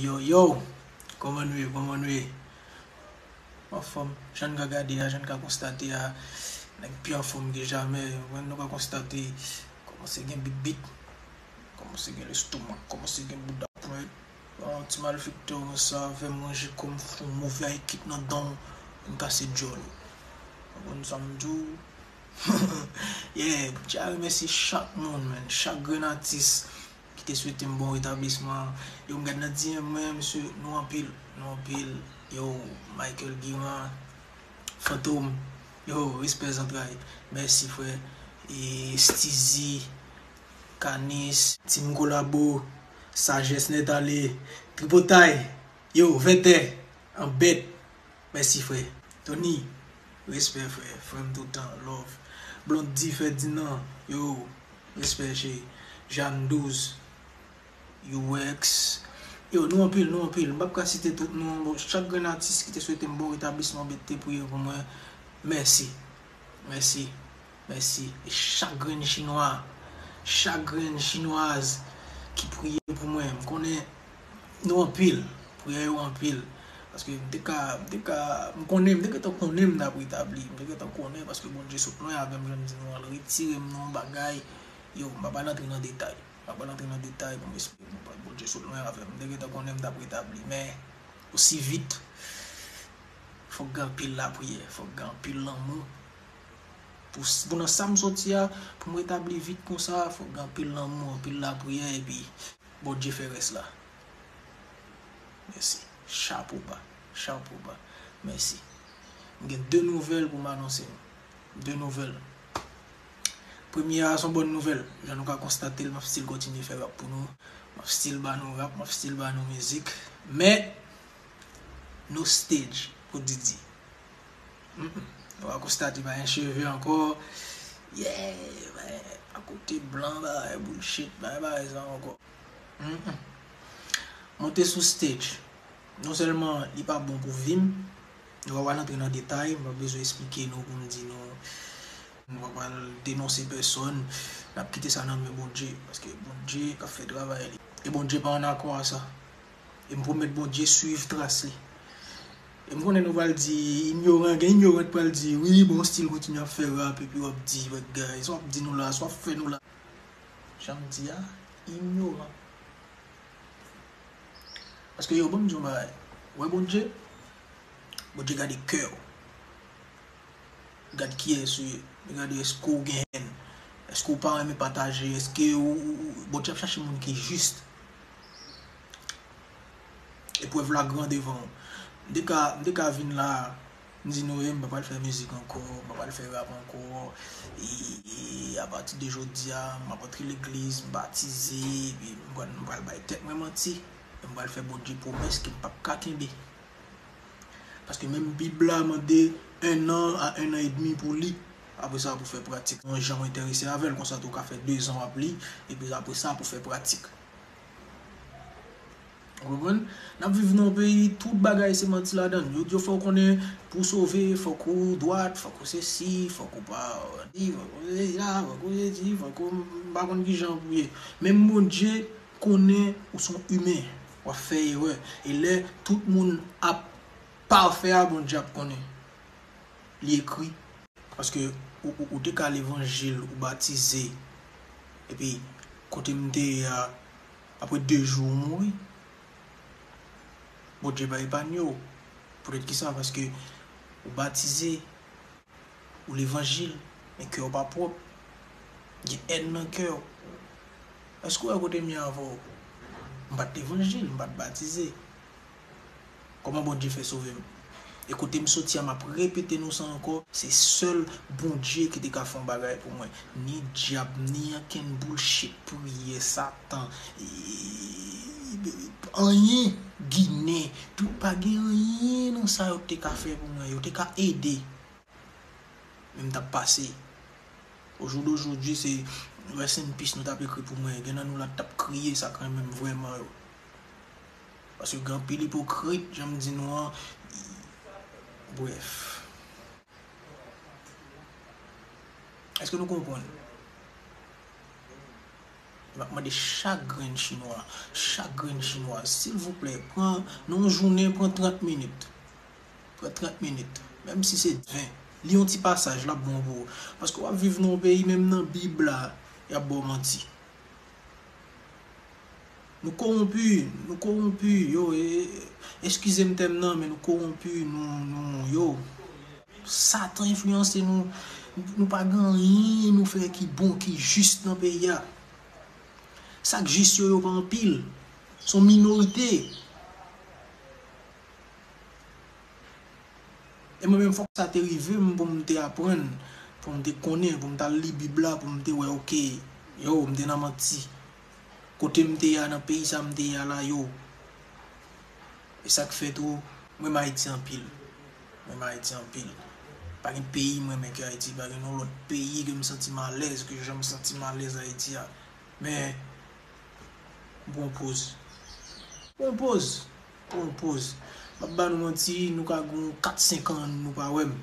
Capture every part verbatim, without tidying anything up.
Yo, yo, kòman nou ye, kòman nou ye? Anfòm, jan n ka gade a, jan n ka konstate a, nèg pi anfòm ke jamè, nou ka konstate, kòmanse gen bit bit, kòmanse gen lestomak, kòmanse gen bouda pwent. Bon, ti malfektè konsa, fè m ranje kò m fè yon move ekip nan dan w, m kase djòl ou. Ou konprann sa m di w? Yeah, m tya remèsye chak moun, man, chak grenn atis ki te swete m bon retablisman. Yo, m gad nan D M mwen, mesye, nou anpil, nou anpil. Yo, Michael Guiran, Fantom, yo, respè zantray. Mèsi, frè. E Steezy, Kanis, Team Kolabo, Sajès Nèt Ale, Tripotay, yo, Vètè, Anbèt. Mèsi, frè. Tony, respè, frè. Frè m toutan, love. Blondy Ferdinand, yo, respè, cheri. Jeanne Douze, U X. Yo, nou anpil, nou anpil. M p ap ka site tout non. Bon, chak grenn atis ki te swete m bon retablisman, ki te priye pou mwen, mèsi. Mèsi. Mèsi. E chak grenn chinwa, chak grenn chinwaz ki priye pou mwen. M konnen nou anpil. Priyè yo anpil. Paske m te ka, m te ka, m konnen, m te gentan konnen m t ap retabli. M te gentan konnen paske Bondye sot lwen avè m, jan m di nou an, l retire m nan yon bagay. Yo, m pa pral antre nan detay. M pa pral antre nan detay pou m esplike nou, Bondye sot lwen avè m. M te gentan konnen m t ap retabli. Men, osi vit, fòk gen anpil lapriyè, fòk gen anpil lanmou. Pou, pou nan sa m soti a, pou m retabli vit konsa, fòk gen anpil lanmou, anpil lapriyè, epi Bondye fè rès la. Mèsi. Chapo ba. Chapo ba. Mèsi. M gen de nouvèl pou m anonse nou. De nouvèl. Premye a, se yon bòn nouvèl. Jan nou ka konstate l, m ap still kontinye fè rap pou nou. M ap still ba nou rap, m ap still ba nou mizik. Men, no stage pou Didi. Mm, mm. Nou va konstate pa gen cheve ankò. Yeah, men, akote blan, bagay bullshit, bagay, bagay sa ankò. Mm, mm. Monte sou stage. Non sèlman li pa bon pou vi m, nou pa pral antre nan detay, m pa bezwen esplike nou pou m di nou, nou pa pral denonse pèsòn, n ap kite sa nan men Bondye, paske Bondye k ap fè travay li. E Bondye pa an akò a sa. E m pwomèt Bondye swiv tras li. E m konnen nou pral di, inyoran, gen inyoran k pral di, wi, bon, still kontinye ap fè rap, epi w ap di, bagay, sa w ap di nou la, sa w ap fè nou la. Jan m di a, inyoran. Paske yo, ban m di yon bagay. Ou wè Bondye? Bondye gade kè w. Gad kiyès ou ye. Li gade èske w gen hèn. Èske w pa renmen pataje. Èske ou, ou, ou, Bondye ap chache moun ki jis. Eprèv la gran devan w. M te ka, m te ka vin la, m di nou, e, m pa pral fè mizik ankò, m pa pral fè rap ankò. E, e apati de jodi a, m ap antre legliz, m batize, epi m pral, m pral bay tèt mwen manti. E m pral fè Bondye pwomès ke m p ap ka kenbe. Paske menm Bib la mande un an a un an et demi pou li. Apre sa, pou fè pratik. Yon jan w enterese avè l, konsa tou w ka fè dezan w ap li, epi apre sa, pou fè pratik. Ou konprann? N ap viv nan yon peyi, tout bagay se manti ladan l. Yo di w fò w konnen, pou w sove, fòk ou dwat, fòk ou sesi, fòk ou pa di, fòk ou sesi la, fòk ou sesi, fòk ou, m pa konn ki jan pou ye. Menm Bondye konnen ou se yon imen, w ap fè erè. E lè tout moun ap pafè a, Bondye ap konnen. Li ekri. Paske ou, ou, ou te ka levanjil, ou batize. Epi, kote m te ye a, apre de jou, ou mouri. Bondye pa epanye w. Poutèt ki sa? Paske ou batize, ou levanjil, men kè w pa pwòp. Gen hèn nan kè w. Èske w wè kote m ye avè w? M pa t levanjil, m pa t batize. Kòman Bondye fè sove m? E kote m soti a, m ap repete nou sa ankò, se sèl Bondye ki te ka fè yon bagay pou mwen. Ni dyab, ni ankenn bullshit, priyè, Satan, e, anyen, Ginen, tout, pa gen anyen nan sa yo te ka fè pou mwen. Yo te ka ede. Men m t ap pase. Au jour d'aujourd'hui, se rest in peace nou t ap ekri pou mwen. Gen nan nou la t ap kriye sa k renmen m vrèman yo. Paske gen anpil ipokrit, jan m di nou an. Brèf. Èske nou konprann? M ap mande chak grenn chinwa, chak grenn chinwa, silvouplè, pran, nan yon jounen, pran trant minit. Pran trant minit. Menm si se ven. Li yon ti pasaj, l ap bon pou ou. Paske w ap viv nan yon peyi, menm nan Bib la, y ap ba w manti. Nou kowonpi, nou kowonpi, yo, e, e, eskize m tèm nan, men nou kowonpi, nou, nou, yo. Satan enfliyanse nou, nou pa gen anyen nou fè ki bon, ki jis nan peyi a. Sa k jis yo, yo pa anpil. Se yon minorite. E mwen menm, fòk sa te rive m pou m te aprann, pou m te konnen, pou m t al li Bib la, pou m te wè, oke, yo, m te nan manti. Kote m te ye a, nan peyi sa m te ye a la, yo. E sa k fè tou, m renmen Ayiti anpil. M renmen Ayiti anpil. Pa gen peyi m renmen ke Ayiti, pa gen yon lòt peyi ke m santi m alèz, ke jan m santi m alèz Ayiti a. Men, m pran poz. M pran poz. M pran poz. M ap ba nou manti, nou ka gen kat senk an, nou pa wè m.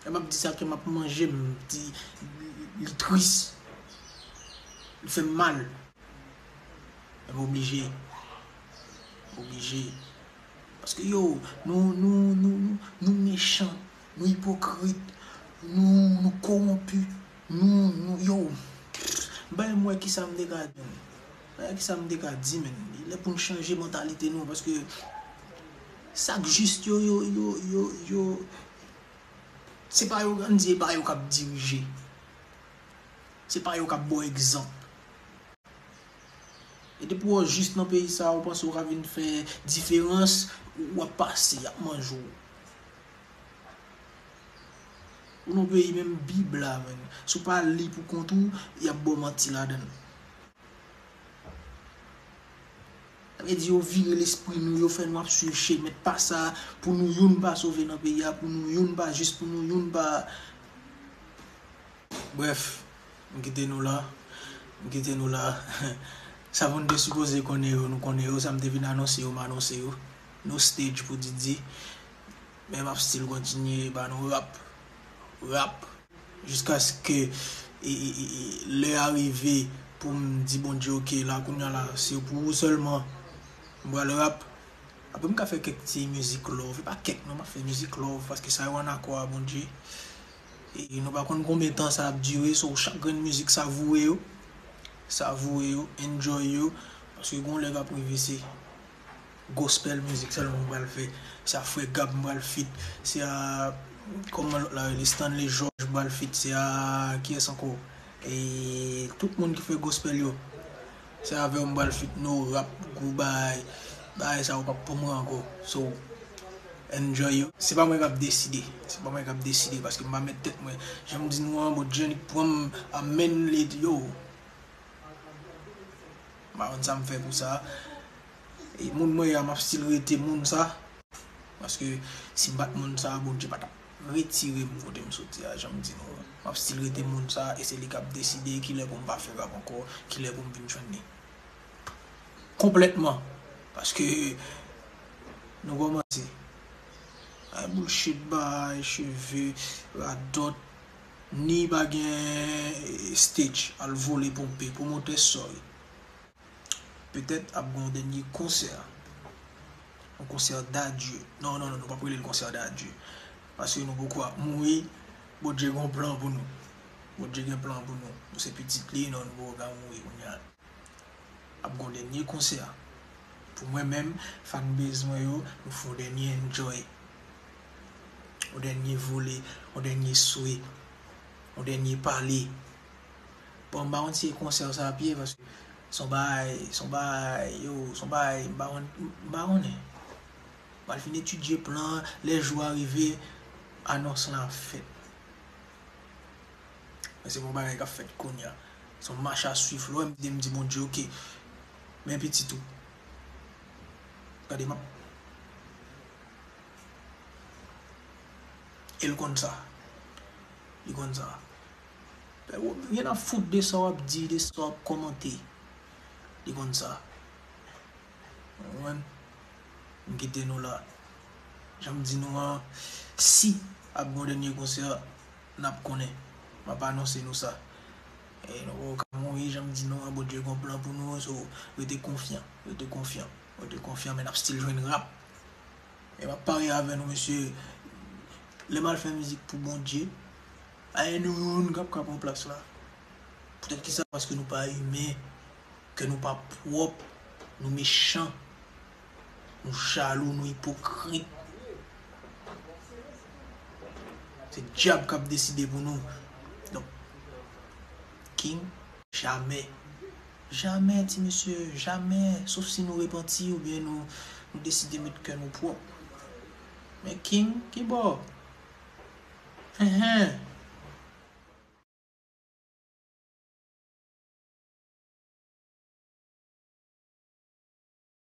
Lè m ap di sa, kè m ap manje m, di, li tris. Li fè m mal. Men m oblije. M oblije. Paske yo, nou, nou, nou, nou, nou mechan, nou ipokrit, nou, nou kowonpi, nou, nou, yo. Bay m wè kisa m te ka di, men. Bay m wè kisa m te ka di, men. Li lè pou n chanje mantalite nou, paske sa k jis yo, yo, yo, yo, yo, se pa yo, ann di, e pa yo k ap dirije. Se pa yo k ap ba w egzanp. E depi w jis nan peyi sa a, ou panse w ka vin fè diferans, w ap pase, y ap manje w. Ou nan peyi menm Bib la, menm. Si w pa li pou kont ou, y ap ba w manti ladan l. Sa vle di yo vire lespri nou, yo fè nou ap swiv chemen pa sa, pou nou youn pa sove nan peyi a, pou nou youn pa jis, pou nou youn pa. Brèf, m kite nou la. M kite nou la. Sa moun te sipoze konnen yo, nou konnen yo. Sa m te vin anonse yo, m anonse yo. No stage pou Didi. Men m ap still kontinye ba nou rap. Rap. Jiskaske e, e, e, e, lè a rive pou m di Bondye, oke, la, kounye a la, se pou ou sèlman m pral rap. Apre, m ka fè kèk ti mizik love. E pa kèk, non, m ap fè mizik love, paske sa yo ann akò a Bondye. E nou pa konn konbyen tan sa ap dire, so, chak grenn mizik, savoure yo. Savoure yo, enjoy yo. Paske gon lè k ap rive, se gospel mizik sèlman m pral fè. Se a Frè Gab m pral feat. Se a, kòman lòt la rele, Stanley George m pral feat. Se a, kiyès ankò? E tout moun ki fè gospel yo. Se avè w m pral feat, no rap, gwo bagay. Bagay sa yo p ap pou mwen ankò. So, enjoy yo. Se pa mwen k ap deside. Se pa mwen k ap deside, paske m pa mèt tèt mwen. Jan m di nou an, Bondye annik pran m a men led, yo. M pa konn sa m fè pou sa. E moun mwen ye a, m ap still rete moun sa. Paske si m pa t moun sa, Bondye pa t ap retire m kote m soti a, jan m di nou an. M ap still rete moun sa, e se li k ap deside kilè pou m pa fè rap ankò, kilè pou m vin jwenn li. Konplètman. Paske nou kòmanse. Ay bullshit, bay cheve, radòt, ni pa gen, eh, stage, al vole ponpe, pwomotè, sorry. Petèt ap gen yon dènye konsè. Yon konsè d'adieu. Non, non, non, nou p ap rele l konsè d'adieu. Paske nou poko ap mouri. Bondye gen yon plan pou nou. Bondye gen plan pou nou. Nou se pitit li, non, nou poko ka mouri kounye a. Ap gen yon dènye konsè. Pou mwen menm, fanbase mwen yo, nou fè yon dènye enjoy. Yon dènye vole, yon dènye swe, yon dènye pale. Bon, m pa konn si e konsè sa ap ye, paske se yon bagay, se yon bagay, yo, se yon bagay, m pa konn, m pa konnen. M pral fin etidye plan an, lè jou a rive, anons lan ap fèt. Men se pa yon bagay k ap fèt kounye a. Se yon mach a swiv. Lè w wè m di, m di Bondye, oke. Men pitit ou. Gade, m ap. E l konn sa. Li konn sa. Gen ap fout de sa w ap di, de sa w ap kòmante. Li konn sa. Ou konprann? M kite nou la. Jan m di nou an, si ap gen yon dènye konsè, n ap konnen. M ap anonse nou sa. E nou poko ka mouri, jan m di nou an, Bondye gon plan pou nou, so rete konfyan, rete konfyan, rete konfyan, men n ap still jwenn rap. E m ap parye avè nou, mesye, lè m al fè mizik pou Bondye, a gen nou youn k ap ka pran plas la. Poutèt kisa? Paske nou pa imen, kè nou pa pwòp, nou mechan, nou jalou, nou ipokrit. Se dyab k ap deside pou nou. Donk, King, jamè. Jamè, ti mesye, jamè. Sof si nou repanti oubyen nou, nou deside met kè nou pwòp. Men King, kibò? Hen, hen.